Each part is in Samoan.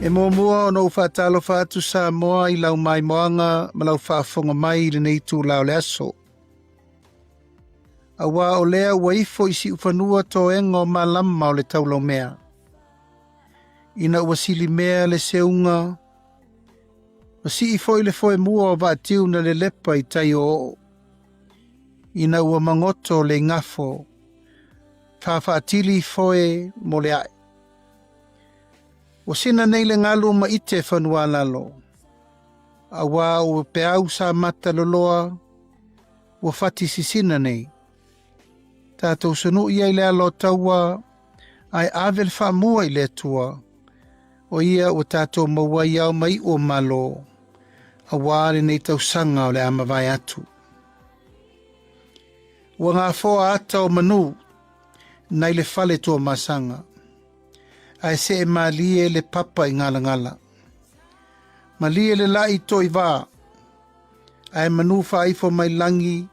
E muamua ona ou faatalofa atu Samoa i lau maimoaga ma lau faafofoga mai i lenei itula o le aso. Aua o lea ua ifo i siufanua toega o malama o le taulaumea. Ina ua silimea le seuga, ua sii foi le foemua o vaatiu na lelepa i tai o oo. Ina ua magoto le igafo, faafaatili foe mo le ae. Ua sina nei le galu ma ite fanualalo, aua ua peau sa mata loloa, ua fati sisina nei. Tatou sunui ai le ala o taua, ae ave le faamua i le Atua, o ia ua tatou maua ai ao ma iu o Malo, aua lenei tausaga o le a mavae atu. Ua gafoa ata o manu nai le fale Tuamasaga, ae see malie le papa i Galagala. Malie le lai toivā, ae manu faaifo mai lagi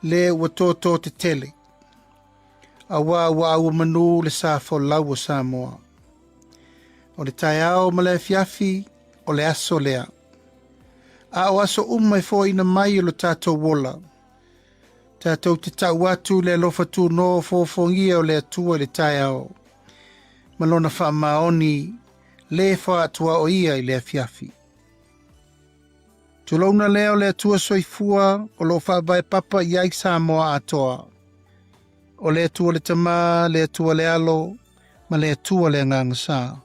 le ua tōtō tetele, aua ua aua manu le sa folau o Samoa. O le taeao ma le afiafi o le aso lea. A o aso uma e foaiina mai o lo tatou ola, tatou te tau atu le alofa tūnō fōfōgia o le Atua i le taeao, ma lona faamaoni le faatuaoia i le afiafi. Tulouna lea o le Atua soifua o lo o faavae papa i ai Samoa atoa. O le Atua le Tama, le Atua le Alo, ma le Atua le Agaga Sa.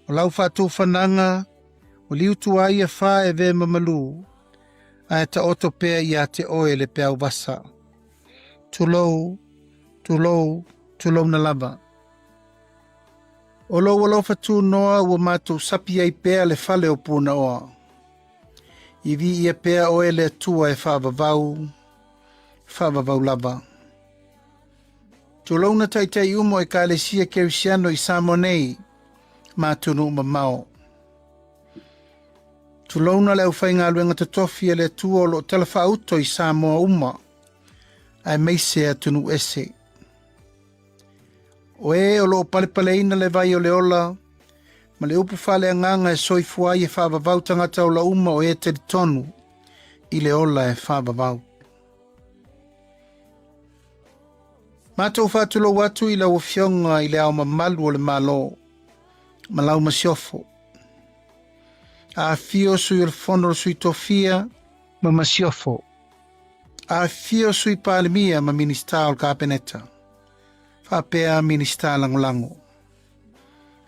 O lau faatofanaga, ua liutu ai ia fa e ve mamalu, ae taoto pea ia te oe le peau vasa. Tulou, tulou, tulouna lava. O lou alofa tunoa ua matou sapi ai pea le fale o Punaoa. I viia pea oe le Atua e faavavau, faavavau lava. Tulouna taitai uma o Ekalesia Kerisiano i Samoa nei ma atunuu mamao. Tulouna le aufaigaluega totofi a le Atua o lo o talafaauto i Samoa uma, aemaise atunuu ese. O e o lo o palepaleina le vai o le ola ma le upu faaleagaga e soifua ai e faavavau tagata ola uma o e talitonu i le ola e faavavau. Matou faatulou atu i lau Afioga i le Ao Mamalu o le Malo ma lau Masiofo. Afifio Sui o le Fono o le Sui Tofia ma Masiofo. Afifio Sui Palemia ma Minisita o le Kapeneta, faapea Minisita Lagolago.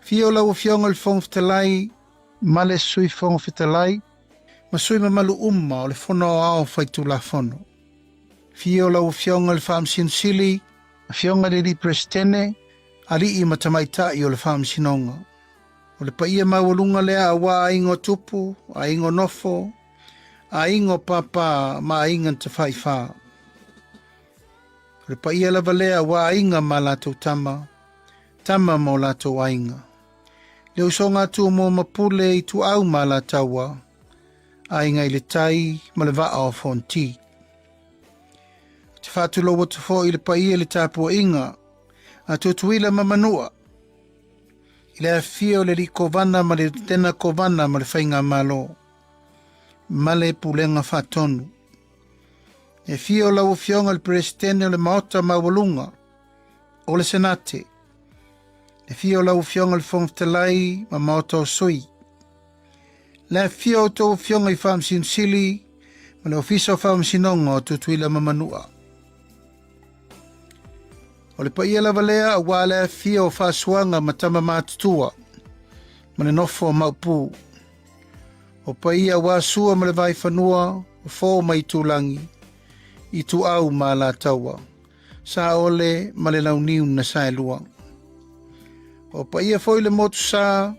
Afio lau Afioga i le Fofoga Fetalai ma le Sui Fofoga Fetalai ma sui mamalu uma o le Fono Aoao Faitulafono. Afio lau Afioga i le Faamasino Sili, Afioga i le Alii Peresetene, Alii ma Tamaitai o le Faamasinoga. O le paia maualuga lea aua aiga o tupu, aiga o nofo, aiga o pāpā ma aiga na tafaifa. O le paia lava lea aua aiga ma latou tama, tama ma o latou aiga. Le usoga a Tumua ma Pule Ituau ma Alataua, aiga i le tai ma le vaa o Fonti. Ou te faatulou atu foi i le paia i le tapuaiga a Tutuila ma Manua, i le afifio o le Alii Kovana ma le Lutena Kovana ma le Faigamalo, ma le Pulega Faatonu. E afio lau Afioga i le Peresetene o le Maota Maualuga o le Senate, le afio o lau Afioga i le Fofoga Fetalai ma Maota o Sui, le afifio o outou Afioga i Faamasino Sili ma le Ofisa o Faamasinoga o Tutuila ma Manua. O le paia lava lea aua le afifio o Faasuaga ma Tama Matutua ma le nofo a Maopu. O paia aua Sua ma le Vaifanua, o Fo ma Itulagi, Ituau ma Alataua, Saole ma le Launiu na Saelua. O paia foi le motu sa,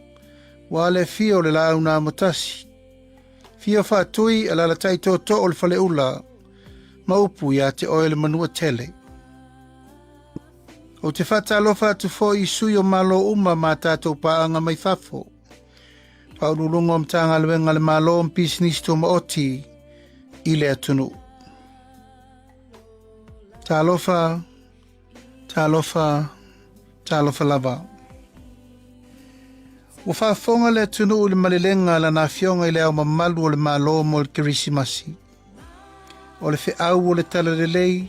ua le afio o le laau na amotasi. Fio faatui alalatai tootoo o le faleula, ma upu ia te oe le manua tele. Ou te faatalofa atu foi i sui o Malo uma ma tatou paaga mai fafo. Faauluuluga o Matagaluega a le Malo ma Pisinisi Tumaoti i le atunuu. Talofa, talofa, talofa lava. Ua faafofoga le atunuu i le malelega a Lana Afioga i le Ao Mamalu o le Malo mo le Kerisimasi. O le feau o le Talalelei,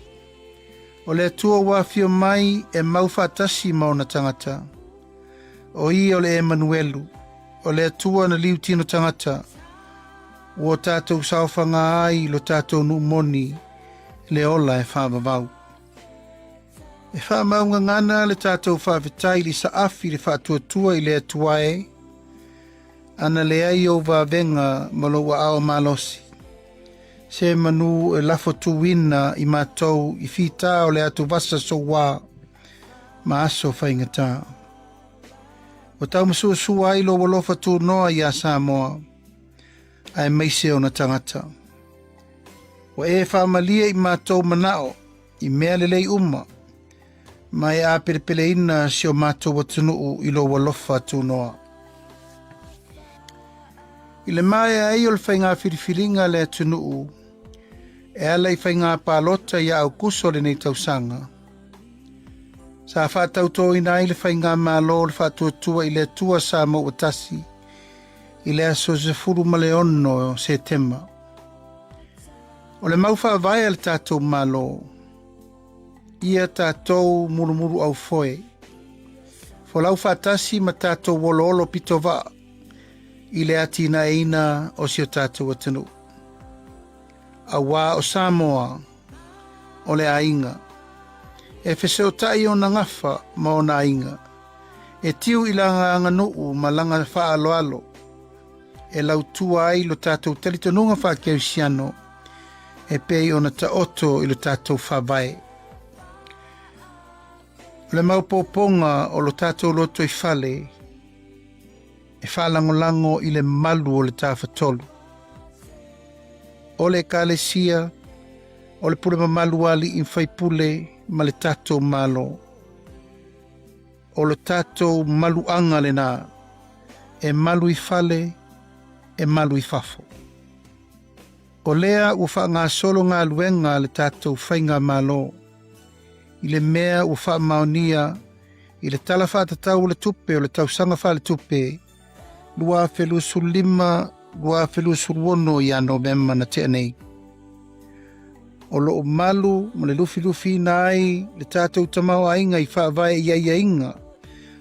o le Atua ua afio mai e mau faatasi ma ona tagata. O ia o le Emanuelu, o le Atua na liutino tagata, ua o tatou saofaga ai lo tatou nuu moni, le ola e faavavau. E faamaugagana le tatou faafetai i le saafi i le faatuatua i le Atua e, ana leai ou vavega ma lou aao malosi. Se manu e lafo tuina i matou i fita o le atuvasa soua ma aso faigata. Ua taumasuasua ai lou alofa tunoa iā Samoa, aemaise ona tagata. Ua e faamalie i matou manao i mea lelei uma, ma e apelepeleina si o matou atunuu i lou alofa tunoa. I le maea ai o le faiga filifiliga a le atunuu e ala i faiga palota ia Aukuso o lenei tausaga, sa faatautoina ai le faigamalo o le Faatuatua i le Atua Samoa ua Tasi i le aso 16 Setema. O le mau faavae a le tatou Malo, ia tatou mulumuluaufoe, folau faatasi ma tatou oloolo pitovaa i le atinaeina o si o tatou atunuu. Auā o Samoa, o le aiga. E fesootai ona gafa ma ona aiga. E tiu i lana aganuu ma lana faaaloalo e lautua ai lo tatou talitonuga faakerisiano e pei ona taoto i lo tatou faavae. O le maopoopoga o lo tatou lotoifale e faalagolago i le malu o le Tafatolu. O le Ekalesia, o le pule mamalu a alii ma faipule ma le tatou Malo. O lo tatou maluaga lena, e malu i fale, e malu i fafo. O lea ua faagasolo galuega a le tatou Faigamalo i le mea ua faamaonia i le Tala Faatatau o le Tupe o le Tausaga Faaletupe 2025/2026 ia Novema na tea nei. O lo o malu ma le lufilufiina ai le tatou tamaoaiga i faavae i aiaiga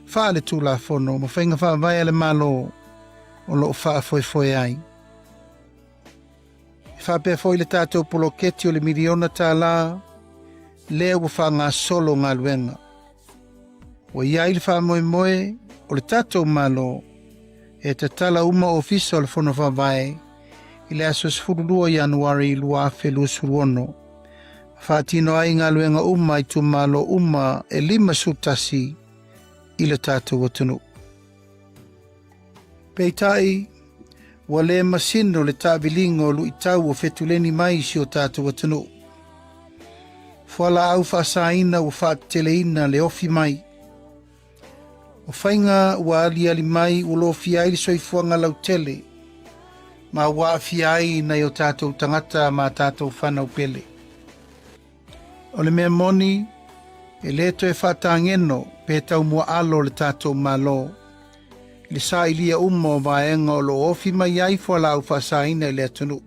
faaletulafono ma faiga faavae a le Malo o lo o faafoefoe ai. E faapea foi le tatou poloketi o le miliona $1 lea ua faagasolo galuega. Ua i ai le faamoemoe o le tatou Malo e tatala uma ofisa o le Fono Faavae i le aso 12 Ianuari 2026 ma faatino ai galuega uma a itumalo uma e 51 i le tatou atunuu. Peitai, ua le masino le taaviliga o luitau o fetuleni mai i si o tatou atunuu. Fualaau faasaina ua faateteleina le ofi mai. O faiga ua aliali mai ua lofia ai le soifuaga lautele ma ua aafia ai nai o tatou tagata ma tatou fanau pele. O le mea moni, e le toe faatageno pe taumuaalo le tatou Malo i le sailia uma o vaega o lo o ofi mai ai fualaau faasaina i le atunuu.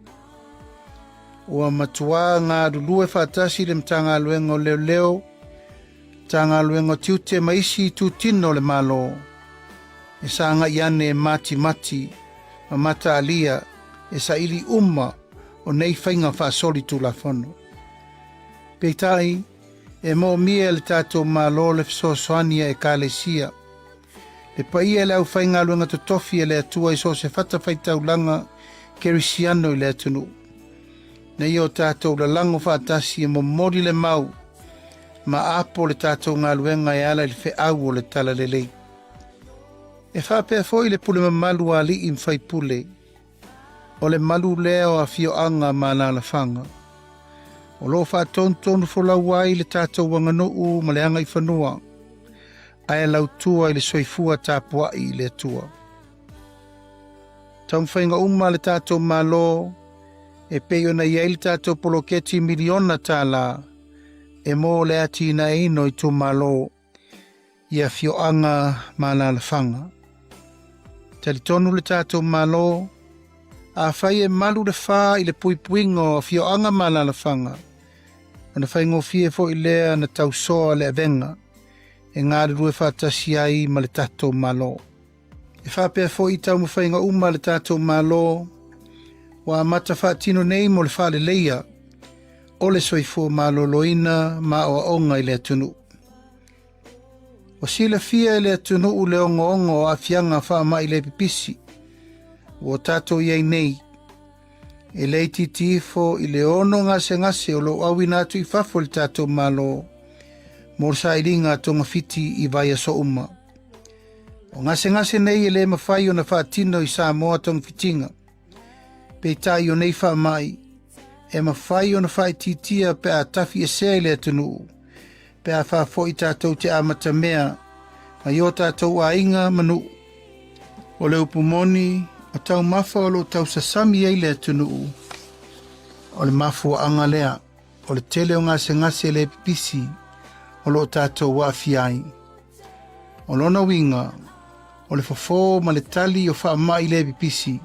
Ua matuā galulue faatasi le Matagaluega o Leoleo, Matagaluega o Tiute ma isi itutino o le Malo e sagai ane e matimati ma mataalia e saili uma o nei faiga faasolitulafono. Peitai, e moomia e le tatou Malo le fesoasoani a Ekalesia, le paia e le aufaigaluega totofi a le Atua i so o se fatafaitaulaga kerisiano i le atunuu, ina ia o tatou lalago faatasi e momoli le mau ma apo le tatou galuega e ala i le feau o le Talalelei. E faapea foi le pule mamalu a alii ma faipule, O le malu lea o afioaga ma alaalafaga. O lo o faatonutonu folau ai le tatou aganuu ma le agaifanua, ae lautua i le soifua tapuai i le Atua. Taumafaiga uma a le tatou Malo e pei ona i ai le tatou poloketi miliona $1 e mo le atinaeina o itumalo i afioaga ma alaalafaga. Talitonu le tatou Malo, afai e malu le fā i le puipuiga o afioaga ma alaalafaga, ona faigofie foi lea na tausoa le avega e galulue faatasi ai ma le tatou Malo. E faapea foi i taumafaiga uma a le tatou Malo ua amata faatino nei mo le faaleleia o le soifua maloloina ma aoaoga i le atunuu. Ua silafia e le atunuu le ogoogo o aafiaga faamai le pipisi ua tatou i ai nei. E le itiiti ifo i le ono gasegase o lo o auina atu i fafo i le tatou Malo mo le sailiga a togafiti i vaiaso uma. O gasegase nei e le mafai ona faatino i Samoa togafitiga. Peitai o nei faamai, e mafai ona faaitiitia pe a tafiesea i le atunuu, pe a faafoi tatou te amatamea mai o tatou aiga ma nuu. O le upu moni, o taumafa o lo o tausasami ai le atunuu, o le mafuaaga lea o le tele o gasegase le pipisi o lo o tatou aafia ai. O lona uiga, o le fofo ma le tali o faamai le pipisi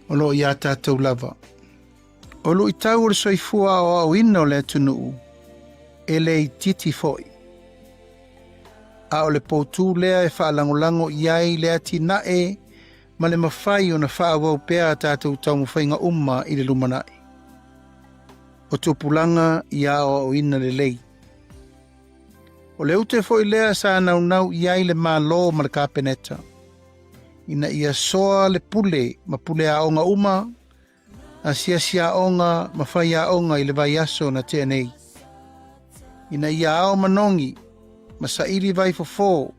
o lo o iā tatou lava. O luitau o le soifua aoaoina o le atunuu, e le itiiti foi. A o le poutū lea e faalagolago i ai le atinae ma le mafai ona faaauau pea a tatou taumafaiga uma i le lumanai. O tupulaga ia aoaoina lelei. O le ute foi lea sa naunau i ai le Malo ma le Kapeneta, ina ia soa le pule ma pule aoga uma, asiasi aoga ma faiaoga i le vaiaso na tea nei, ina ia ao manogi ma saili vaifofo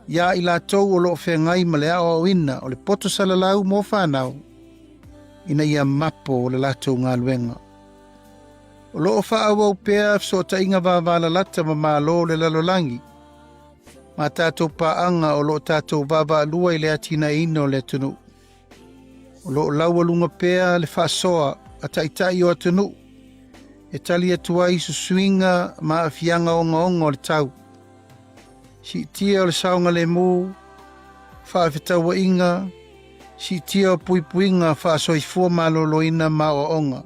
iā i latou o lo o feagai ma le aoaoina o le poto salalau mo fanau, ina ia mapo le latou galuega. O lo o faaauau pea fesootaiga vavalalata ma Malo o le lalolagi ma tatou paaga o lo o tatou vaavaalua i le atinaeina o le atunuu. O lo o laualuga pea le faasoa a taitai o atunuu e tali atu ai i susuiga ma aafiaga ogaoga o le tau. Siitia o le saogalemu, faafetauaiga, siitia o puipuiga faasoifua maloloina ma aoaoga,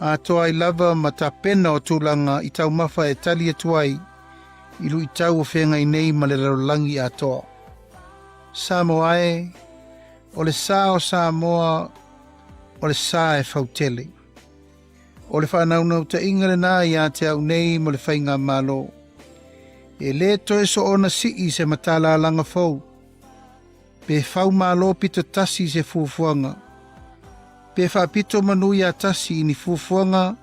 atoa ai lava ma tapena o tulaga i taumafa e tali atu ai i luitau o feagai nei ma le lalolagi atoa. Samoa e, o le sa o Samoa, o le sa e fautele. O le faanaunautaiga lenā iā te au nei mo le Faigamalo. E lē toe soona sii se matalalaga fou, pe fau malo pito tasi i se fuafuaga, pe faapito manu iā tasi i ni fuafuaga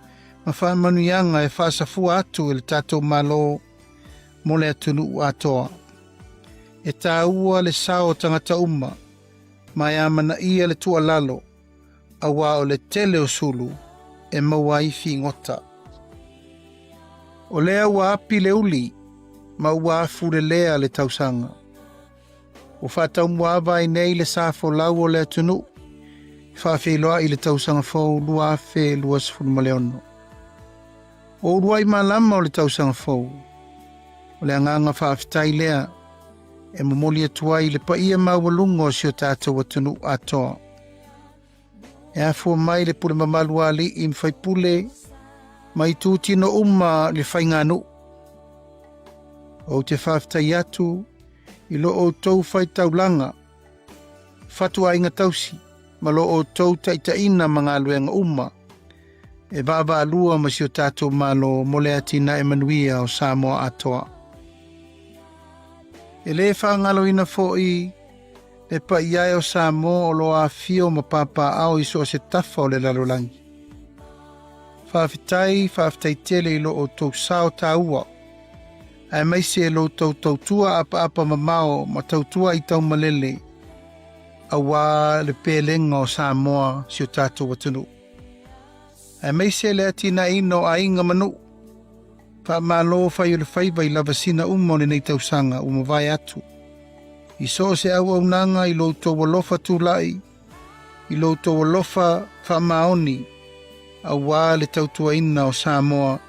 ma faamanuiaga e faasafua atu e le tatou Malo mo le atunuu atoa. E tāua le sao o tagata uma, ma e amanaia le tuualalo auā o le tele o sulu e maua ai figota. O lea ua api le uli ma ua afulelea le tausaga. Ua faataumuaava ai nei le sa folau o le atunuu e faafeiloai i le tausaga fou 2026. O uluai malama o le tausaga fou, o le agaga faafetai lea e momoli atu ai i le paia maualuga o si o tatou atunuu atoa. E afua mai le pule mamalu a alii ma faipule ma itutino uma i le faiganuu. Ou te faafetai atu i lo outou faitaulaga, fatuaiga tausi ma lo outou taitaiina ma galuega uma e vaavaalua ma si o tatou Malo mo le atinae manuia o Samoa atoa. E lē faagaloina foi le paia e o Samoa o lo o afifio ma papaaao i so o se tafa o le lalolagi. Faafetai, faafetai tele i lo outou sao taua, aemaise lo outou tautua apaapa mamao ma tautua i taumalele auā le pelega o Samoa si o tatou atunuu. Aemaise le atinaeina o aiga ma nuu. Faamalo fai o le faiva i lavasina uma o lenei tausaga ua mavae atu. I so o se auaunaga i lo outou alofa tulai, i lo outou alofa faamaoni, auā le tautuaina o Samoa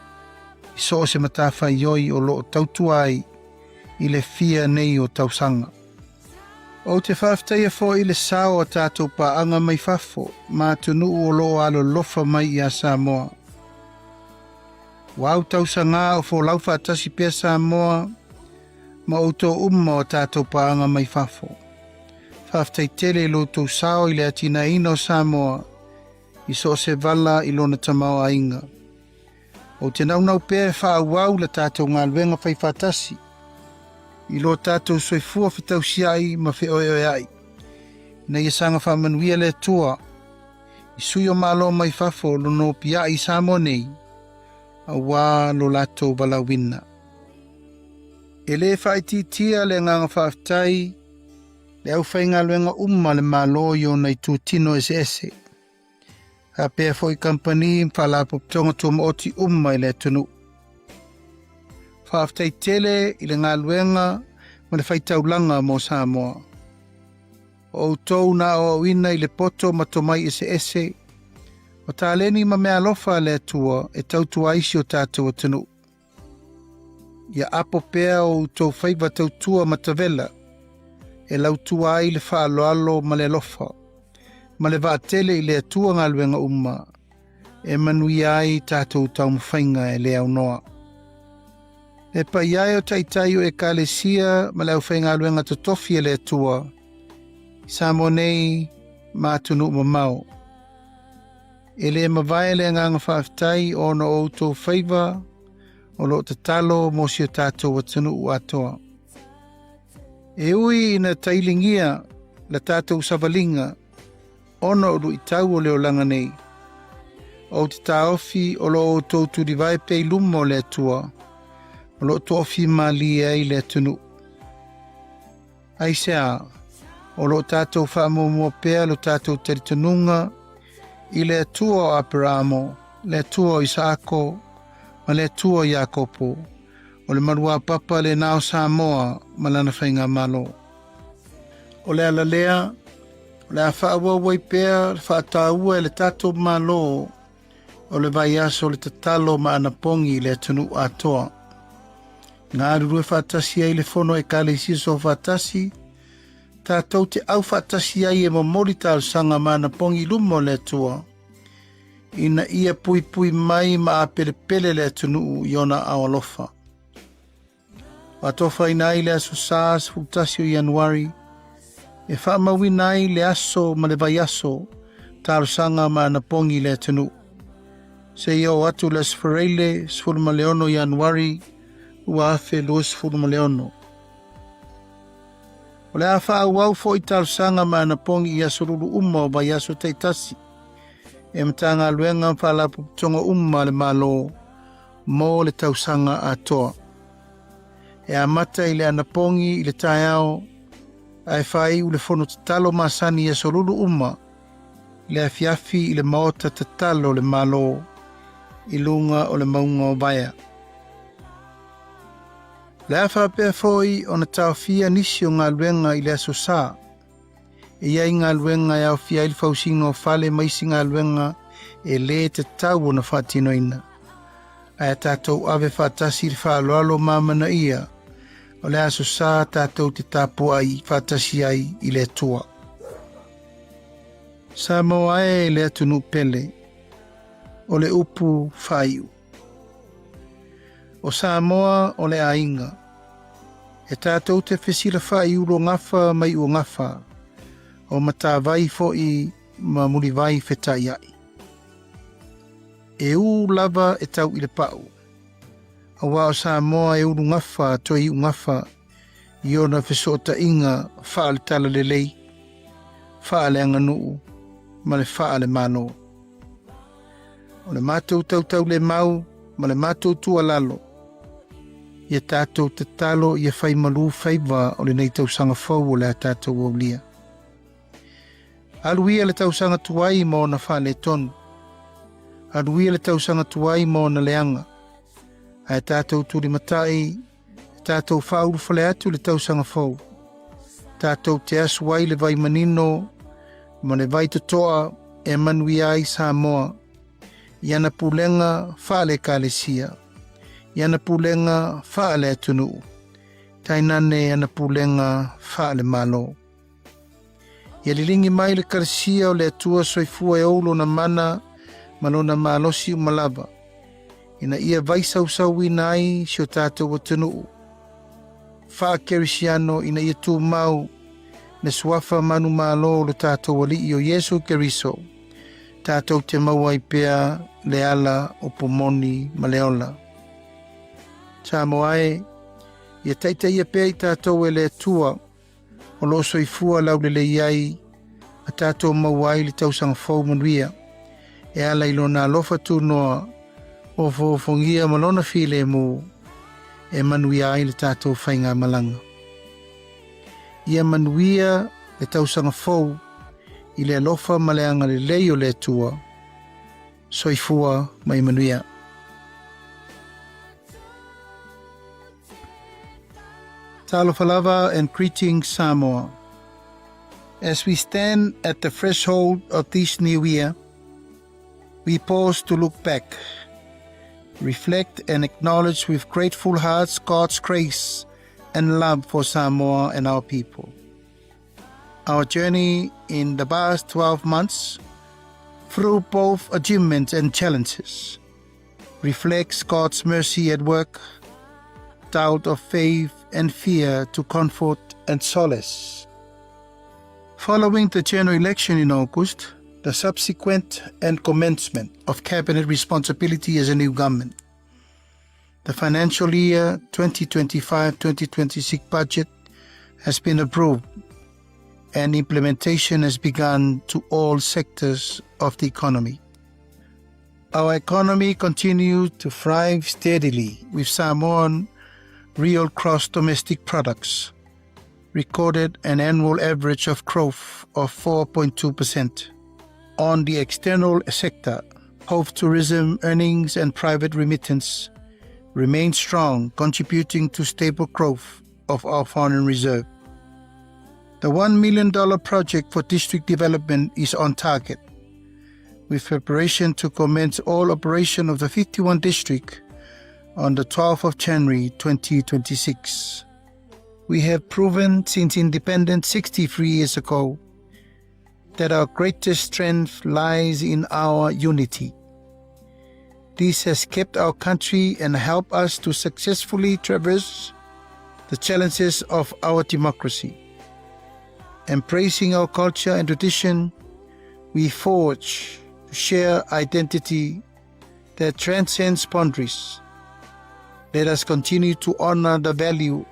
i so o se matafaioi o lo o tautua ai i le fia nei o tausaga. Ou te faafetaia foi le sao o tatou paaga mai fafo ma atunuu o lo o alolofa mai ia Samoa. Ua au tausagā o folau faatasi pea Samoa ma outou uma o tatou paaga mai fafo. Faafetai tele i lo outou sao i le atinaeina o Samoa i so o se vala i lona tamaoaiga. Ou te naunau pea e faaauau la tatou galuega faifaatasi i lo tatou soifua fetausiai ma feoeoeai, ina ia saga faamanuia le Atua i sui o Malo mai fafo o lo nopiai i Samoa nei, auā lo latou valaauina. E lē faaitiitia le agaga faafetai le aufaigaluega uma a le Malo i ona itutino eseese, faapea foi kamupani ma faalapotopotoga tumaoti uma i le atunuu. Faafetai tele i le galuega ma le faitaulaga mo Samoa. O outou na aoaoina i le poto ma tomai eseese, o taleni ma meaalofa a le Atua e tautua ai si o tatou atunuu. Ia apo pea o outou faiva tautua matavela e lautua ai le faaaloalo ma le alofa, ma le vaatele i le Atua galuega uma e manuia ai tatou taumafaiga e le aunoa. Le paia e o taitai o Ekalesia ma le aufaigaluega totofi a le Atua i Samoa nei ma atunuu mamao. E le mavae le agaga faafetai ona o outou faiva o lo o tatalo mo si o tatou atunuu atoa. E ui ina tailigia la tatou savaliga ona o luitau o le olaga nei, ou te taofi o lo o outou tulivae pea i luma o le Atua, o lo o toafia malie ai le atunuu. Aisea, o lo o tatou faamuamua pea lo tatou talitonuga i le Atua o Aperamo, le Atua o Isaako, ma le Atua o Iakopo, o le maluapapa lena o Samoa ma lana faigamalo. O le ala lea, o le a faaauau ai pea le faataua e le tatou Malo o le vaiaso o le tatalo ma anapogi i le atunuu atoa. Galulue faatasi ai le fono Ekalesia Soofaatasi, tatou te au faatasi ai e momoli talosaga ma anapogi i luma o le Atua, ina ia puipui mai ma apelepele le atunuu i ona aao alofa. Faatofaina ai le aso Sa 11 o Ianuari e faamauina ai le aso ma le vaiaso talosaga ma anapogi i le atunuu. Seia oo atu le Aso Faraile 16 Ianuari 2026. O le a faaauau foi talosaga ma anapogi i aso lulu uma o vaiaso taitasi e Matagaluega ma Faalapotopotoga uma a le Malo mo le tausaga atoa. E amata i le anapogi i le taeao ae faaiu le fono tatalo masani i aso lulu uma i le afiafi i le maota tatalo o le Malo i luga o le mauga o Vaea. O le a faapea foi ona taofia nisi o galuega i le aso Sa. E i ai galuega e aofia ai le fausiga o fale ma isi galuega e lē tatau ona faatinoina. Ae a tatou ave faatasi le faaaloalo ma amanaia, o le aso Sa tatou te tapuai faatasi ai i le Atua. Samoa e le atunuu pele, o le upu faaiu. O Samoa o le aiga. E tatou te fesilafai i uluagafa ma iuagafa, o matavai foi ma mulivai fetaiai. E ū lava e tau i le pau, aua o Samoa e ulugafa toe iugafa i ona fesootaiga faale-talalelei, faale-aganuu ma le faale-Malo. O le matou tautaulemau ma le matou tuualalo, ia tatou tatalo ia fai malū faiva o lenei tausaga fou o le a tatou aulia. Alu ia le tausaga tuai ma ona faaletonu. Alu ia le tausaga tuai ma ona leaga. Ae tatou tulimatai e tatou faaulufale atu i le tausaga fou. Tatou te asu ai le vai manino ma le vai totoa e manuia ai Samoa i ana pulega faale-ekalesia, i ana pulega faale-atunuu, tainane ana pulega faale-Malo. Ia liligi mai le Kalesia o le Atua Soifua e ou lona mana ma lona malosi uma lava, ina ia vaisausauina ai si o tatou atunuu faakerisiano ina ia tumau le suafa manumalo o lo tatou Alii o Iesu Keriso, tatou te maua ai pea le ala o pomoni ma le ola. Samoa e, ia taitaia pea i tatou e le Atua, o lo o soifua laulelei ai ma tatou maua ai le tausaga fou manuia e ala i lona alofa tunoa ofoofogia ma lona filemu e manuia ai le tatou faigamalaga. Ia manuia le tausaga fou i le alofa ma le agalelei o le Atua. Soifua ma ia manuia. Talofa lava and greetings Samoa. As we stand at the threshold of this new year, we pause to look back, reflect and acknowledge with grateful hearts God's grace and love for Samoa and our people. Our journey in the past 12 months, through both achievements and challenges, reflects God's mercy at work, doubt of faith and fear to comfort and solace. Following the general election in August, the subsequent and commencement of cabinet responsibility as a new government, the financial year 2025-2026 budget has been approved and implementation has begun to all sectors of the economy. Our economy continues to thrive steadily with Samoan real cross domestic products recorded an annual average of growth of 4.2%. On the external sector, both tourism earnings and private remittance remain strong, contributing to stable growth of our foreign reserve. The $1 million project for district development is on target, with preparation to commence all operation of the 51 district on the 12th of January 2026. We have proven since independence 63 years ago that our greatest strength lies in our unity. This has kept our country and helped us to successfully traverse the challenges of our democracy. Embracing our culture and tradition, we forge to share identity that transcends boundaries. Let us continue to honor the value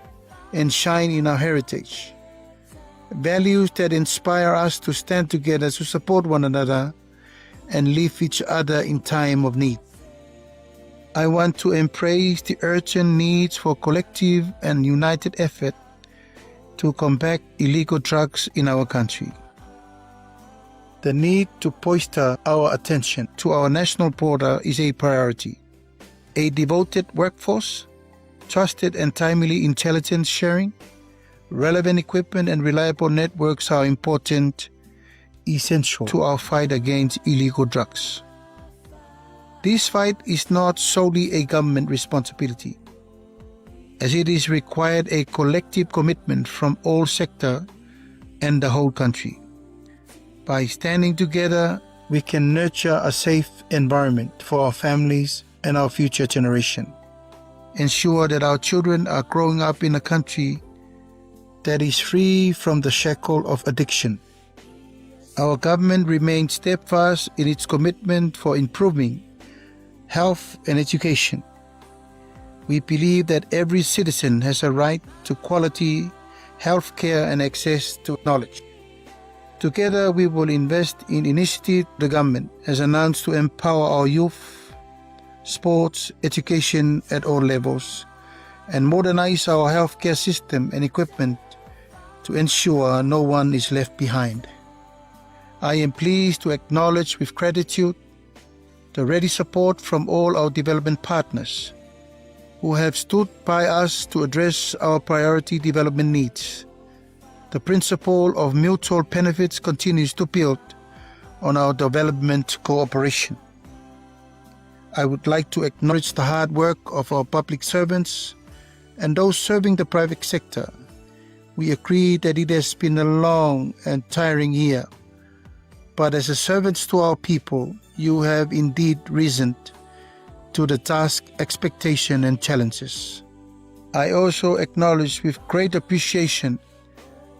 and shine in our heritage. Values that inspire us to stand together to support one another and lift each other in time of need. I want to embrace the urgent needs for collective and united effort to combat illegal drugs in our country. The need to posture our attention to our national border is a priority. A devoted workforce, trusted and timely intelligence sharing, relevant equipment and reliable networks are important, essential to our fight against illegal drugs. This fight is not solely a government responsibility, as it is required a collective commitment from all sectors and the whole country. By standing together, we can nurture a safe environment for our families and our future generation. Ensure that our children are growing up in a country that is free from the shackle of addiction. Our government remains steadfast in its commitment for improving health and education. We believe that every citizen has a right to quality health care and access to knowledge. Together, we will invest in initiatives the government has announced to empower our youth, sports, education at all levels, and modernize our healthcare system and equipment to ensure no one is left behind. I am pleased to acknowledge with gratitude the ready support from all our development partners who have stood by us to address our priority development needs. The principle of mutual benefits continues to build on our development cooperation. I would like to acknowledge the hard work of our public servants and those serving the private sector We agree that it has been a long and tiring year, but as a servants to our people, you have indeed risen to the task, expectation, and challenges. I also acknowledge with great appreciation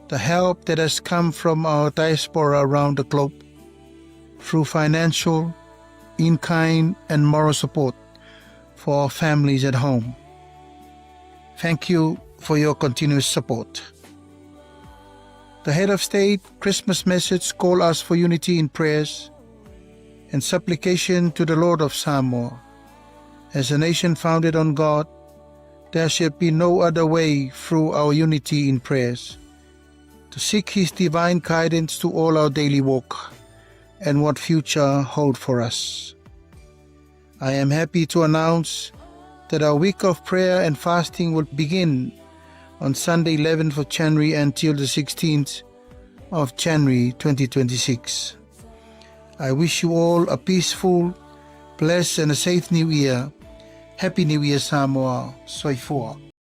the help that has come from our diaspora around the globe through financial, in kind, and moral support for our families at home. Thank you for your continuous support. The head of state Christmas message called us for unity in prayers and supplication to the Lord of Samoa. As a nation founded on God, there shall be no other way through our unity in prayers to seek His divine guidance to all our daily walk and what future hold for us. I am happy to announce that our week of prayer and fasting will begin on Sunday 11th of January until the 16th of January 2026. I wish you all a peaceful, blessed and a safe new year. Happy New Year Samoa. Soifua.